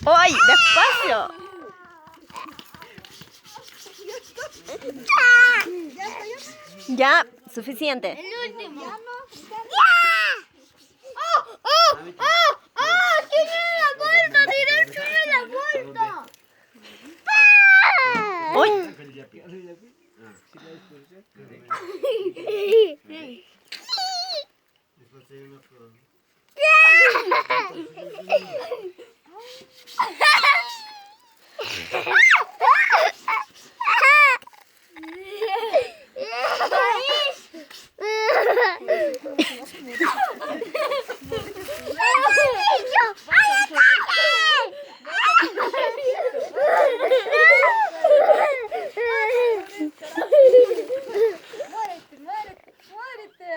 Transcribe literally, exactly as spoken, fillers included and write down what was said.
¡Ay, despacio! Ya, suficiente. El último. ¡Oh, oh, oh, oh! ¡Tiene la vuelta! ¡Tiene el suyo la vuelta! ¡Ay! ¡Muérete, muérete, muérete!